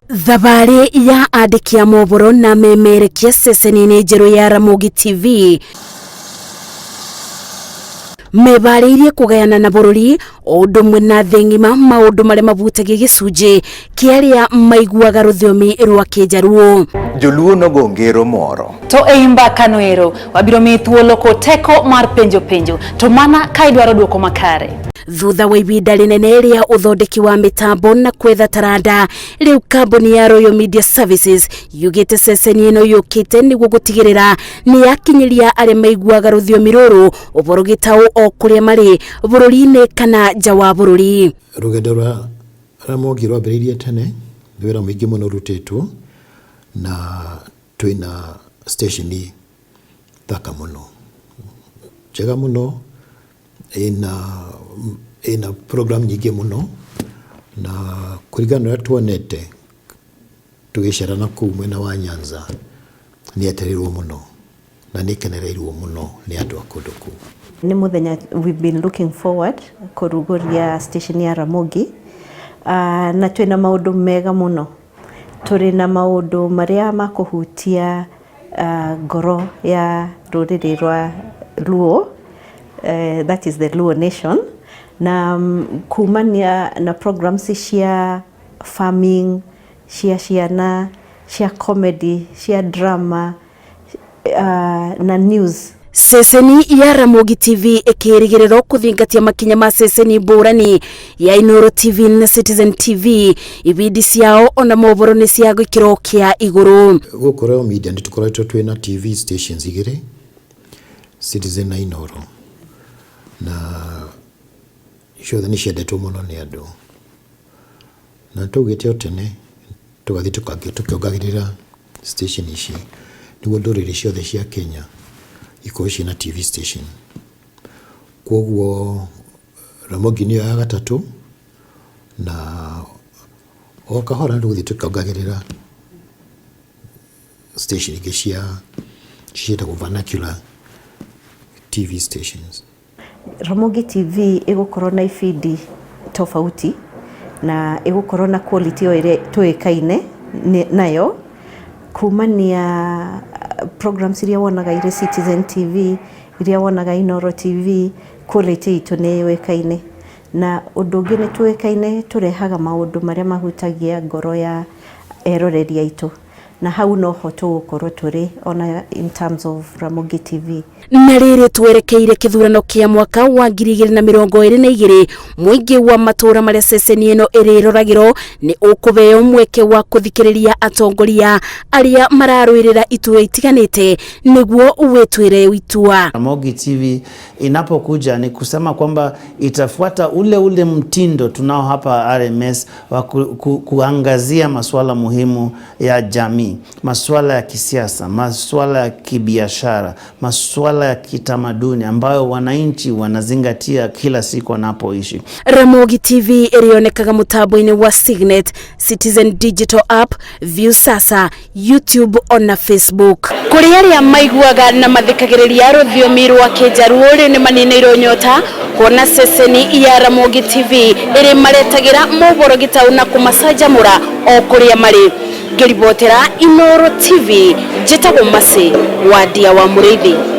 Thabarĩ ya andĩki a mohoro na memerekia ceceni-inĩ njerũ ya Ramogi TV mebarĩirie kũgayana na bũrũri o ũndũ ũmwe na thĩ ng'ima maũndũ marĩa mabutagia gĩcunjĩ kĩa arĩa maiguaga rũthiomi rwa Kĩnjaruo. Joluo nogo ngero moro. To ei mbakano ero, wabiro miyi thuolo kod teko mar penjo penjo, to mana ka idwaro duoko makare. Thutha wa ibinda rĩnene rĩa ũthondeki wa mĩtambo na kwetha taranda, rĩu kambuni ya Royal Media Services yugĩte ceceni ĩno yũkĩte nĩguo gũtigĩrĩra nĩ yakinyĩria arĩa maiguaga rũthiomi rũrũ ũhoro gĩtaũ o kũrĩa marĩ bũrũri-inĩ kana nja wa bũrũri. Rũgendo rwa Ramogi rwambĩrĩirie tene, nĩ wĩra mũingĩ mũno ũrutĩtwo na twĩna station thaka mũno, njega mũno, ĩna program nyingĩ mũno na kũringana na ũrĩa tuonete tũgĩcera na kũu mwena wa Nyanza nĩ yetereirwo mũno na nĩ ĩkenereirwo mũno nĩ andũ a kũndũ kũu. Nĩ mũthenya we've been looking forward kũrugũria station ya Ramogi, na twĩna maũndũ mega mũno. Tũrĩ na maũndũ marĩa makũhutia ngoro ya rũrĩrĩ rwa Luo, that is the Luo Nation, na kumania na programs cia farming, cia ciana, cia comedy, cia drama, na news. Ceceni ya Ramogi TV ĩkĩrĩgĩrĩrwo kũthingatia makinya ma ceceni mbũrani ya Inooro TV na Citizen TV, ibindi ciao ona mohoro nĩ cia gĩkĩro kĩa igũrũ. Gũkũ Royal Media nĩ tũkoretwo twĩna TV stations igĩrĩ, Citizen na Inooro, na ciothe nĩ ciendetwo mũno nĩ andũ, na twaugĩte o tene tũgathiĩ tũkĩongagĩrĩra station ici nĩguo ndũrĩrĩ ciothe cia Kenya ikorwo ciĩna TV station. Koguo Ramogi nĩyo ya gatatũ na o kahora nĩ tũgũthiĩ tũkĩongagĩrĩra station ingĩ cia ciĩtagwo vernacular TV stations. Ramogi TV ĩgũkorwo na ibindi tofauti na ĩgũkorwo na quality o ĩrĩa tũĩkaine nayo kumania programs iria wonaga irĩ Citizen TV, iria wonaga Inooro TV, quality itũ nĩ yũĩkaine. Na ũndũ ũngĩ nĩ tũĩkaine tũrehaga maũndũ marĩa mahutagia ngoro ya eroreri aitũ, na hau noho tũgũkorwo tũrĩ ona in terms of Ramogi TV. Na rĩrĩ twerekeire kĩthurano kĩa mwaka wa 2022, mũingĩ wa matũra marĩa ceceni ĩno ĩrĩroragĩrwo nĩ ũkũheo mweke wa kũthikĩrĩria atongoria arĩa mararũĩrĩra iturwa itiganĩte nĩguo wĩtuĩre itua. Ramogi TV inapokuja ni kusema kwamba itafuata ule ule mtindo tunao hapa RMS wa kuangazia masuala muhimu ya jamii, masuala ya kisiasa, masuala ya kibiashara, masuala ya kitamaduni ambayo wananchi wanazingatia kila siku wanapoishi. Ramogi TV ĩrĩonekaga mũtambo-inĩ wa Signet, Citizen Digital App, Viusasa, YouTube ona Facebook. Kũrĩ arĩa maiguaga na mathikagĩrĩria rũthiomi rwa Kĩnjaruo rĩ nĩ maninĩirwo nyota kuona ceceni ya Ramogi TV ĩrĩ maretagĩra mohoro gĩtaũ na kũmacanjamũra o kũrĩa marĩ. Ngĩribotera Inooro TV, njĩtagwo Mercy Wandia wa Mũrĩithi.